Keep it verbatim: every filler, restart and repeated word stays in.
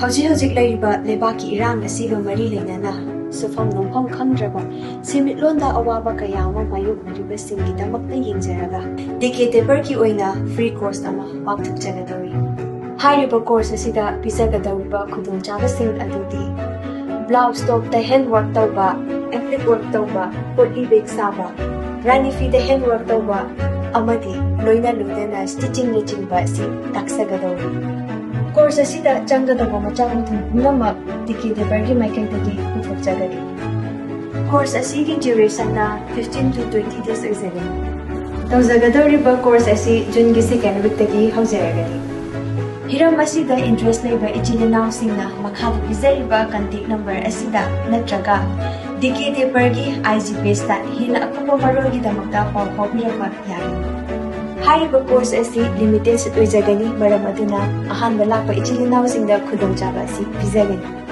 ꯍꯧꯖꯤꯛ ꯍꯧꯖꯤꯛ ꯂꯩꯔꯤꯕ ꯂꯩꯕꯥꯛꯀꯤ ꯏꯔꯥꯡ ꯑꯁꯤꯒ ꯃꯔꯤ ꯂꯩꯅꯅ ꯁꯨꯐꯝ ꯅꯣꯝꯐꯝ ꯈꯪꯗ꯭ꯔꯕ, ꯁꯦꯟꯃꯤꯠꯂꯣꯟꯗ ꯑꯋꯥꯕ ꯀꯌꯥ ꯑꯃ ꯃꯥꯌꯣꯛꯅꯔꯤꯕꯁꯤꯡꯒꯤꯗꯃꯛꯇ ꯌꯦꯡꯖꯔꯒ, ꯗꯤ ꯀꯦ ꯇꯦꯕꯔꯒꯤ ꯑꯣꯏꯅ ꯐ꯭ꯔꯤ ꯀꯣꯔꯁ ꯑꯃ ꯄꯥꯡꯊꯣꯛꯆꯒꯗꯧꯔꯤ꯫ ꯍꯥꯏꯔꯤꯕ ꯀꯣꯔꯁ ꯑꯁꯤꯗ ꯄꯤꯖꯒꯗꯧꯔꯤꯕ ꯈꯨꯗꯣꯡꯆꯥꯕꯁꯤꯡ ꯑꯗꯨꯗꯤ ꯕ꯭ꯂꯥꯎꯁ ꯇꯣꯞꯇ ꯍꯦꯟ ꯋꯥꯔꯛ ꯇꯧꯕ, ꯑꯦꯄ꯭ꯂꯤꯛ ꯋꯥꯔꯛ ꯇꯧꯕ, ꯄꯣꯠꯂꯤ ꯕꯦꯒ ꯁꯥꯕ, ꯔꯥꯅꯤ ꯐꯤꯗ ꯍꯦꯟ ꯋꯥꯔꯛ ꯇꯧꯕ ꯑꯃꯗꯤ ꯂꯣꯏꯅ ꯂꯣꯏꯅꯅ ꯁ꯭ꯇꯤꯆꯤꯡꯅꯆꯤꯡꯕ ꯑꯁꯤ ꯇꯥꯛꯆꯒꯗꯧꯔꯤ꯫ ꯀꯣꯔꯁ ꯑꯁꯤꯗ ꯆꯪꯒꯗꯧꯕ ꯃꯆꯥꯛ ꯃꯊꯨꯝ ꯄꯨꯝꯅꯃꯛ ꯗꯤ ꯀꯦ ꯇꯦꯕꯔꯒꯤ ꯃꯥꯏꯀꯩꯗꯒꯤ ꯄꯨꯊꯣꯛꯆꯒꯅꯤ꯫ ꯀꯣꯔꯁ ꯑꯁꯤꯒꯤ ꯗ꯭ꯌꯨꯔꯦꯁꯟꯅ fifteen to twenty days ꯑꯣꯏꯖꯒꯅꯤ꯫ ꯇꯧꯖꯒꯗꯧꯔꯤꯕ ꯀꯣꯔꯁ ꯑꯁꯤ ꯖꯨꯟꯒꯤ ꯁꯦꯀꯦꯟ ꯋꯤꯛꯇꯒꯤ ꯍꯧꯖꯔꯒꯅꯤ꯫ ꯍꯤꯔꯝ ꯑꯁꯤꯗ ꯏꯟꯇꯔꯦꯁ ꯂꯩꯕ ꯏꯆꯤꯜ ꯏꯅꯥꯎꯁꯤꯡꯅ ꯃꯈꯥꯗ ꯄꯤꯖꯔꯤꯕ ꯀꯟꯇꯦꯛ ꯅꯝꯕꯔ ꯑꯁꯤꯗ ꯅꯠꯇ꯭ꯔꯒ ꯗꯤ ꯀꯦ ꯇꯦꯕꯔꯒꯤ ꯑꯥꯏ ꯖꯤ ꯄꯦꯖꯇ ꯍꯦꯟꯅ ꯑꯀꯨꯞꯄ ꯃꯔꯣꯜꯒꯤꯗꯃꯛꯇ ꯄꯥꯎ ꯐꯥꯎꯕꯤꯔꯛꯄ ꯌꯥꯒꯅꯤ꯫ ꯍꯥꯏꯔꯤꯕ ꯀꯣꯔꯁ ꯑꯁꯤ ꯂꯤꯃꯤꯇꯦꯗ ꯁꯤꯠ ꯑꯣꯏꯖꯒꯅꯤ, ꯃꯔꯝ ꯑꯗꯨꯅ ꯑꯍꯥꯟꯕ ꯂꯥꯛꯄ ꯏꯆꯤꯜ ꯏꯅꯥꯎꯁꯤꯡꯗ ꯈꯨꯗꯣꯡꯆꯥꯕ ꯑꯁꯤ ꯄꯤꯖꯒꯅꯤ꯫